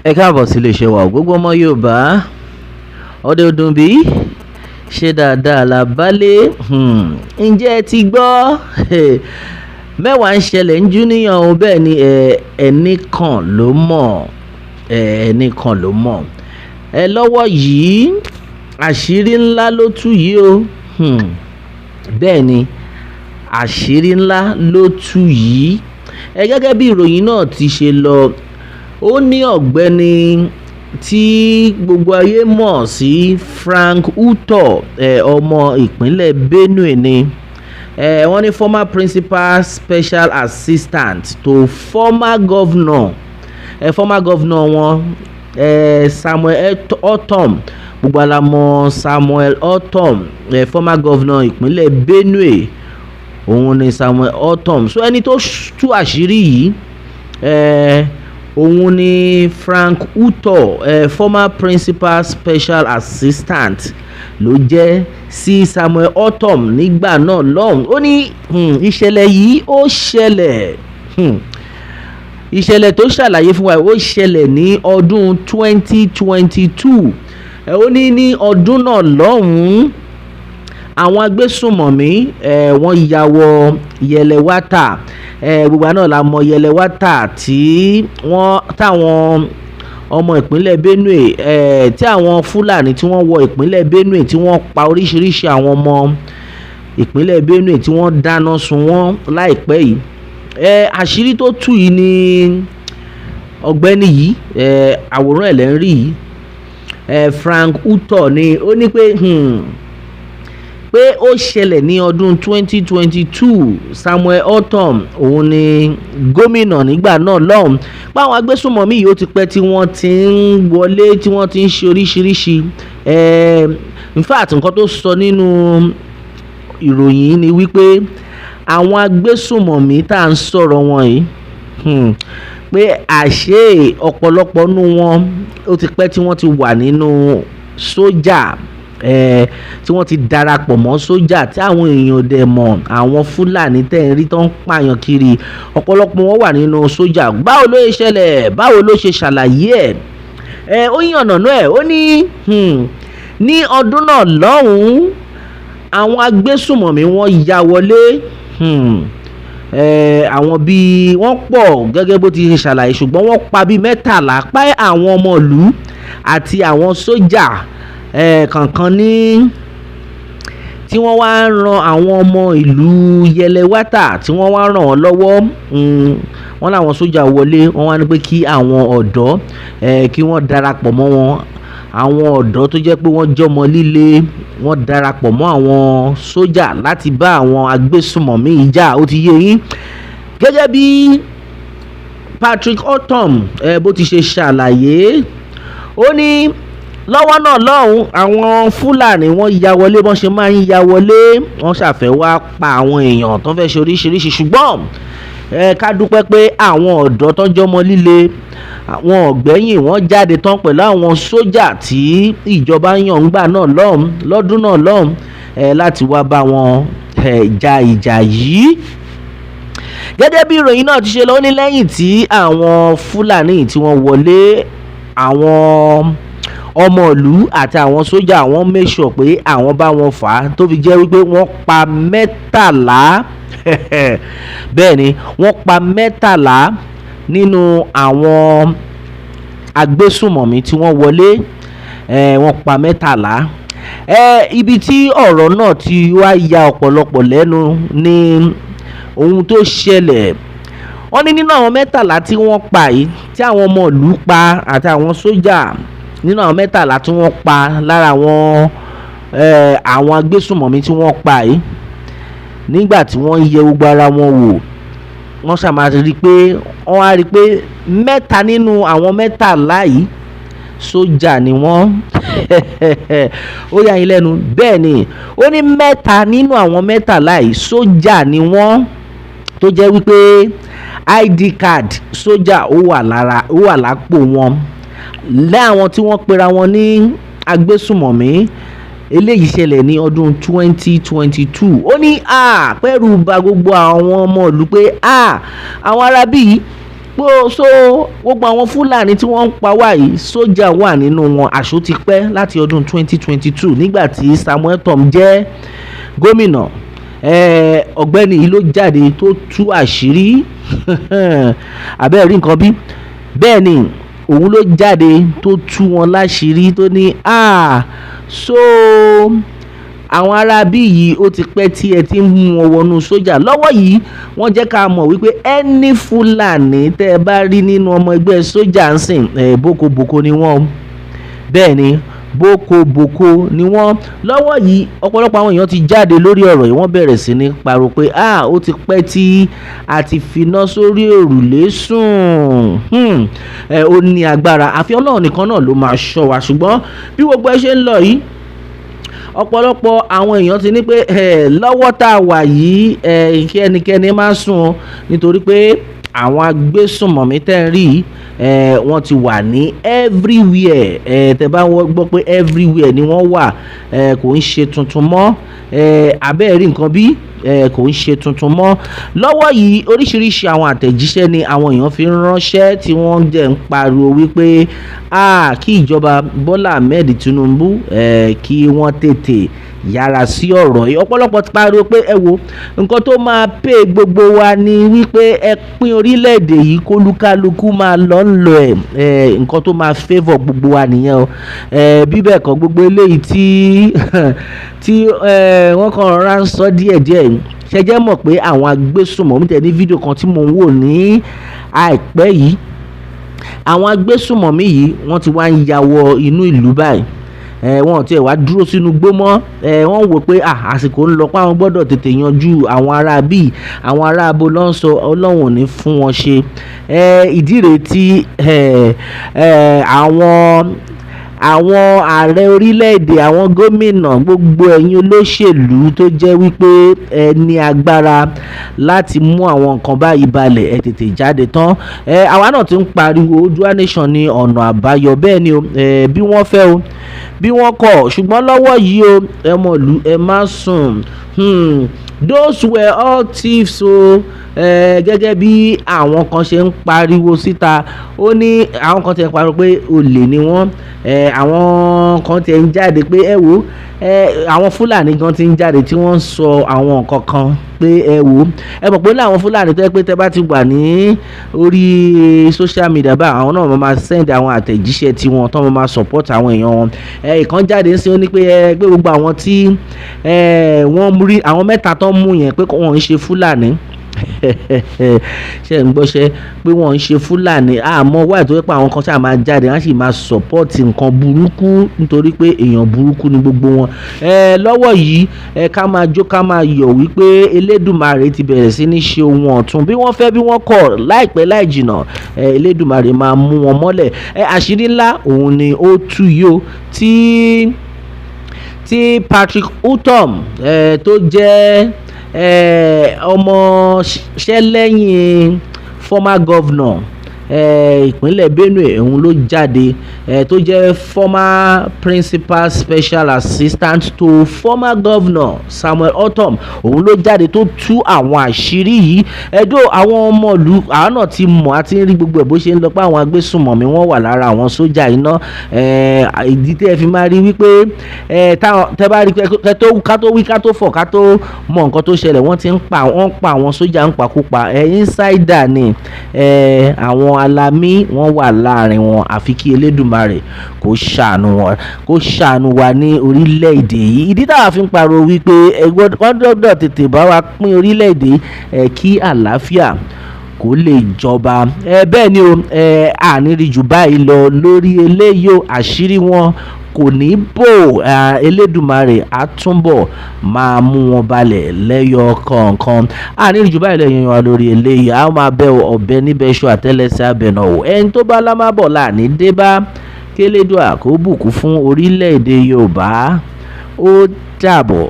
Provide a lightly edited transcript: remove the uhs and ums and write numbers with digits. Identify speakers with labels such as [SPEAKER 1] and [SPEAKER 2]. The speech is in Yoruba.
[SPEAKER 1] Ẹ káàbọ̀ sí iléeṣẹ́ wa. Gbogbo ọmọ Yorùbá, ọdẹ ọdún bí ṣe dáadáa la bá lé. Ǹjẹ́ ẹ ti gbọ́? Mẹ́wàá ń ṣẹlẹ̀ ń júníyàn o. Bẹ́ẹ̀ ni, ẹnì kan ló mọ̀, ẹnì kan ló mọ̀. Ẹ lọ́wọ́ yìí, àṣírí ńlá ló tú yìí o. Bẹ́ẹ̀ ni, àṣírí ńlá ló tú yìí. Ẹ gẹ́gẹ́ bí ìròyìn náà ti ṣe lọ, ó ní ọ̀gbẹ́ni tí gbogbo ayé mọ̀ sí Frank Uto, ọmọ ìpínlẹ̀ Benue ni. Wọ́n ní former principal special assistant to former governor, former governor wọn, Samuel Ortom. Gbogbo wa la mọ̀ Samuel Ortom, former governor ìpínlẹ̀ Benue, òun ni Samuel Ortom. So ẹni tó tú àṣírí yìí, òun ni Frank Uto, former principal special assistant ló jẹ́ sí Samuel Ortom nígbà náà lọ́hùn. Ó ní ìṣẹ̀lẹ̀ yìí ó ṣẹlẹ̀, ìṣẹ̀lẹ̀ tó ṣàlàyé fún wa, ó ṣẹlẹ̀ ní ọdún 2022. Ó ní ní ọdún náà lọ́hùn-ún, àwọn agbésùnmọ̀mí, wọ́n ya wọ Yelewata. Gbogbo àná la mọ̀ Yelewata tí wọ́n táwọn ọmọ ìpínlẹ̀ Benue, tí àwọn Fúlàní tí wọ́n wọ ìpínlẹ̀ Benue, tí wọ́n pa oríṣiríṣi àwọn ọmọ ìpínlẹ̀ Benue, tí wọ́n dáná sun wọ́n láìpẹ́ yìí. Àṣírí tó tú yìí ni ọ̀gbẹ́ni yìí, àwòrán ẹ̀ lẹ́ ń rí yìí, Frank Uto ni. Ó ní pé ó ṣẹlẹ̀ ní ọdún 2022. Samuel Ortom, òun ni gómìnà nígbà náà lọ́hùn, páwọn agbésùnmọ̀mí yìí, ó ti pẹ́ tí wọ́n ti ń wọlé, tí wọ́n ti ń ṣe oríṣiríṣi. In fact, nǹkan tó sọ nínú ìròyìn ni wípé àwọn agbésùnmọ̀mí tá à ń sọ̀rọ̀ wọn yìí, pé àṣé ọ̀pọ̀lọpọ̀ nínú wọn, ó ti pẹ́ tí wọ́n ti wà nínú sójà, tí wọ́n ti darapọ̀ mọ́ sójà, tí àwọn èèyàn dẹ̀ mọ̀. Àwọn Fúlàní tẹ̀ ń rí tó ń pààyàn kiri, ọ̀pọ̀lọpọ̀ wọn wà nínú sójà. Báwo ló ṣe ṣẹlẹ̀? Báwo ló ṣe ṣàlàyé ẹ̀? Ó yànnàná ẹ̀. Ó ní ní ọdún náà lọ́hùn-ún, àwọn agbésùnmọ̀mí, wọ́n ya wọlé. Àwọn bíi wọ́n pọ̀ gẹ́gẹ́ bó ti ṣe ṣàlàyé, ṣùgbọ́n wọ́n pa bíi 13 pa àwọn ọmọ ìlú àti àwọn sójà kankan ní tí wọ́n wá ń ran àwọn ọmọ ìlú Yelewata, tí wọ́n wá ràn wọ́n lọ́wọ́. Wọ́n láwọn sójà wọlé, wọ́n wá ní pé kí àwọn ọ̀dọ́, kí wọ́n darapọ̀ mọ́ wọn. Àwọn ọ̀dọ́ tó jẹ́ pé wọ́n jọmọ líle, wọ́n darapọ̀ mọ́ àwọn sójà láti bá àwọn agbésùmọ̀mí jà. Ó ti yé yín. Gẹ́gẹ́ bí Patrick Ortom, bó ti ṣe ṣàlàyé, ó ní lọ́wọ́ náà lọ́hùn, àwọn Fúlàní, wọ́n ya wọlé bọ́n ṣe máa ń ya wọlé. Wọ́n ṣàfẹ́ wá pa àwọn èèyàn tó ń fẹ́ ṣe oríṣiríṣi, ṣùgbọ́n ká dúpẹ́ pé àwọn ọ̀dọ́ tó jọmọ líle, àwọn ọ̀gbẹ́yìn, wọ́n jáde tán pẹ̀lú àwọn sójà tí ìjọba yàn ńgbà náà lọ́hùn, lọ́dún náà lọ́hùn, láti wá bá wọn ja ìjà yìí. Gẹ́gẹ́ bí ìròyìn náà ti ṣe lọ, ó ní lẹ́yìn tí àwọn Fúlàní tí wọ́n wọlé, àwọn ọmọ ìlú àti àwọn sójà, wọ́n make sure pé àwọn bá wọn fà á, tó fi jẹ́ wípé wọ́n pa 13. Bẹ́ẹ̀ ni, wọ́n pa 13 nínú àwọn agbésùmọ̀mí tí wọ́n wọlé. Wọ́n pa 13. Ibi tí ọ̀rọ̀ náà ti wá ya ọ̀pọ̀lọpọ̀ lẹ́nu ní ohun tó ṣẹlẹ̀. Wọ́n ní nínú àwọn 13 tí wọ́n pa yìí, tí àwọn ọmọ ìlú pa àti àwọn sójà, nínú àwọn 13 tí wọ́n pa lára àwọn agbésùmọ̀mí tí wọ́n pa yìí, nígbà tí wọ́n ń yẹ gbogbo ara wọn wò, wọ́n ṣàmà rí i pé wọ́n á rí i pé mẹ́ta nínú àwọn 13 yìí, sójà ni wọ́n. Ó yà yín lẹ́nu. Bẹ́ẹ̀ ni, ó ní mẹ́ta nínú àwọn 13 yìí, sójà ni wọ́n, tó jẹ́ wípé ID card sójà ó wà lára, ó wà lápò wọn, láwọn tí wọ́n pera wọn ní agbésùmọ̀mí. Eléyìí ṣẹlẹ̀ ní ọdún 2022. Ó ní pẹ́rù bà gbogbo àwọn ọmọ ìlú pé àwọn arábí. So gbogbo àwọn Fúlàní tí wọ́n ń pa wá yìí, sójà wà nínú wọn. Àṣó ti pẹ́ láti ọdún 2022 nígbà tí Samuel Ortom jẹ́ gómìnà. Ọ̀gbẹ́ni yìí ló jáde tó tú àṣírí. Àbẹ́ẹ̀ rí nǹkan bí? Bẹ́ẹ̀ ni, òun ló jáde tó tú wọn láṣìírí, tó ní so àwọn ará bí yìí, ó ti pẹ́ tí ẹ ti ń mú wọn wọnú sójà. Lọ́wọ́ yìí, wọ́n jẹ́ ká mọ̀ wípé ẹni Fúlàní tẹ́ ẹ bá rí nínú ọmọ ẹgbẹ́ sójà ń sìn ẹ̀, bókobòko ni wọ́n. Bẹ́ẹ̀ ni, bókobòko ni wọ́n. Lọ́wọ́ yìí, ọ̀pọ̀lọpọ̀ àwọn èèyàn ti jáde lórí ọ̀rọ̀ yìí. Wọ́n bẹ̀rẹ̀ sí ní pariwo pé ó ti pẹ́ tí a ti finá sórí òrùlé sùn. Ó ní agbára, àfi Ọlọ́run nìkan náà ló máa ṣọ́ wa. Ṣùgbọ́n bí gbogbo ẹ ṣe ń lọ yìí, ọ̀pọ̀lọpọ̀ àwọn èèyàn ti ní pé lọ́wọ́ tá a wà yìí, kí ẹnikẹ́ni má sùn o, nítorí pé àwọn agbésùnmọ̀mí tẹ́ ń rí, wọ́n ti wà ní everywhere. Tẹ́ bá gbọ́ pé everywhere ni wọ́n wà, kò ń ṣe tuntun mọ́. Abẹ́ẹ̀ rí nǹkan bí? Kò ń ṣe tuntun mọ́. Lọ́wọ́ yìí, oríṣiríṣi àwọn àtẹ̀jíṣẹ́ ni àwọn èèyàn fi ń ránṣẹ́ tí wọ́n jẹ́ ń pariwo wípé kí ìjọba Bọ́lá Ahmed Tinubu kí wọ́n tètè yára sí ọ̀rọ̀ yìí. Ọ̀pọ̀lọpọ̀ ti pariwo pé ẹ wo, nǹkan tó máa pè gbogbo wa ni wípé ẹ pín orílẹ̀-èdè yìí, kólúkálukú máa lọ ń lọ ẹ̀. Nǹkan tó máa favour gbogbo wa nìyẹn o. Bí bẹ́ẹ̀ kọ́, gbogbo eléyìí tí wọ́n kàn rọra ń sọ díẹ̀díẹ̀. Ṣẹjẹ́ mọ̀ pé àwọn agbésùnmọ̀mí tẹ̀ ní fídíò kan tí mò ń wò ní àìpẹ́ yìí, àwọn agbésùnmọ̀mí yìí, wọ́n ti wá ń ya wọ inú ìlú báyìí. Wọn ò tiẹ̀ wá dúró sínú igbó mọ́. Wọ́n wò pé àsìkò ń lọ, pé àwọn gbọ́dọ̀ tètè yanjú àwọn ará bíi àwọn ará abo ló ń sọ. Ọlọ́run ò ní fún wọn ṣe. Ìdí rèé tí àwọn ààrẹ orílẹ̀-èdè, àwọn gómìnà, gbogbo ẹ̀yin olóṣèlú tó jẹ́ wípé ẹ ní agbára láti mú àwọn nǹkan báyìí balẹ̀, ẹ tètè jáde tán. Àwa náà ti ń pariwo Oòduà Nation ní ọ̀nà àbáyọ. Bẹ́ẹ̀ ni o, bí wọ́n fẹ́ o, bí wọ́n kọ̀. Ṣùgbọ́n lọ́wọ́ yìí o, ẹ mọ̀ ìlú, ẹ má sùn. Those were all thieves o. Gẹ́gẹ́ bí àwọn kan ṣe ń pariwo síta, ó ní àwọn kan ti ń pariwo pé olè ni wọ́n. Àwọn kan ti ń jáde pé ẹ wo, àwọn Fúlàní gan ti ń jáde tí wọ́n ń sọ àwọn nǹkan kan pé ẹ wo, ẹ mọ̀ pé láwọn Fúlàní tó yẹ pé tẹ́ bá ti wà ní orí social media báyìí, àwọn náà máa send àwọn àtẹ̀jíṣẹ́ tiwọn tó máa support àwọn èèyàn wọn. Ìkan jáde sí, ó ní pé ẹ pé gbogbo àwọn tí wọ́n rí, àwọn mẹ́ta tó ń mú yẹn, pé wọ́n ń ṣe Fúlàní. Ṣe ń gbọ́ṣẹ́ pé wọ́n ń ṣe Fúlàní? Àmọ́ wáyé tó yẹ pé àwọn kan ṣáà máa jáde, wọ́n sì máa support nǹkan burúkú, nítorí pé èèyàn burúkú ni gbogbo wọn. Lọ́wọ́ yìí, ká máa jó, ká máa yọ̀ wípé Elédùmarè ti bẹ̀rẹ̀ sí ní ṣe ohun ọ̀tun. Bí wọ́n fẹ́, bí wọ́n kọ̀, láìpẹ́ láì jìnà, Elédùmarè máa mú wọn mọ́lẹ̀. Àṣírí ńlá òun ni ó tú yìí o, tí Patrick Ortom, tó jẹ́ ọmọọṣẹ́ lẹ́yìn former governor ìpínlẹ̀ Benue, òun ló jáde, tó jẹ́ former principal special assistant to former governor Samuel Ortom, òun ló jáde tó tú àwọn àṣírí yìí. Ẹ̀dọ́ àwọn ọmọ ìlú, àwọn náà ti mọ̀, àti rí gbogbo ẹ̀ bó ṣe ń lọ pé àwọn agbésùnmọ̀mí, wọ́n wà lára àwọn sójà iná. Ìdí tí ẹ fi máa rí wípé tẹ́ bá rí ká tó wí, ká tó fọ̀, ká tó mọ nǹkan tó ṣẹlẹ̀, wọ́n ti ń pa, wọ́n pa àwọn sójà ń pakúpa. Insider ni àwọn alamí, wọ́n wà láàrin wọn. Àfi kí Elédùmarè kó ṣàánú wọn, kó ṣàánú wa ní orílẹ̀-èdè yìí. Ìdí táwa fi ń pariwo wípé wọ́n gbọ́dọ̀ tètè bá wa pín orílẹ̀-èdè kí àlàáfíà kó lè jọba. Bẹ́ẹ̀ ni o, àní rí jù báyìí lọ lórí eléyìí o. Àṣírí wọn kò ní bò. Elédùmarè á túnbọ̀ máa mú wọn balẹ̀ lẹ́yọ kọ̀ọ̀kan. Àní rí jù báyìí lẹ́yìn wa lórí eléyìí. A máa bẹ ọ̀bẹ níbẹ̀ ṣọ àtẹ́lẹsẹ̀ abẹ̀nà o. Ẹni tó bá lámábọ̀ láàní dé bá. Kélédùà kó bùkún fún orílẹ̀-èdè Yorùbá. Ó dàbọ̀.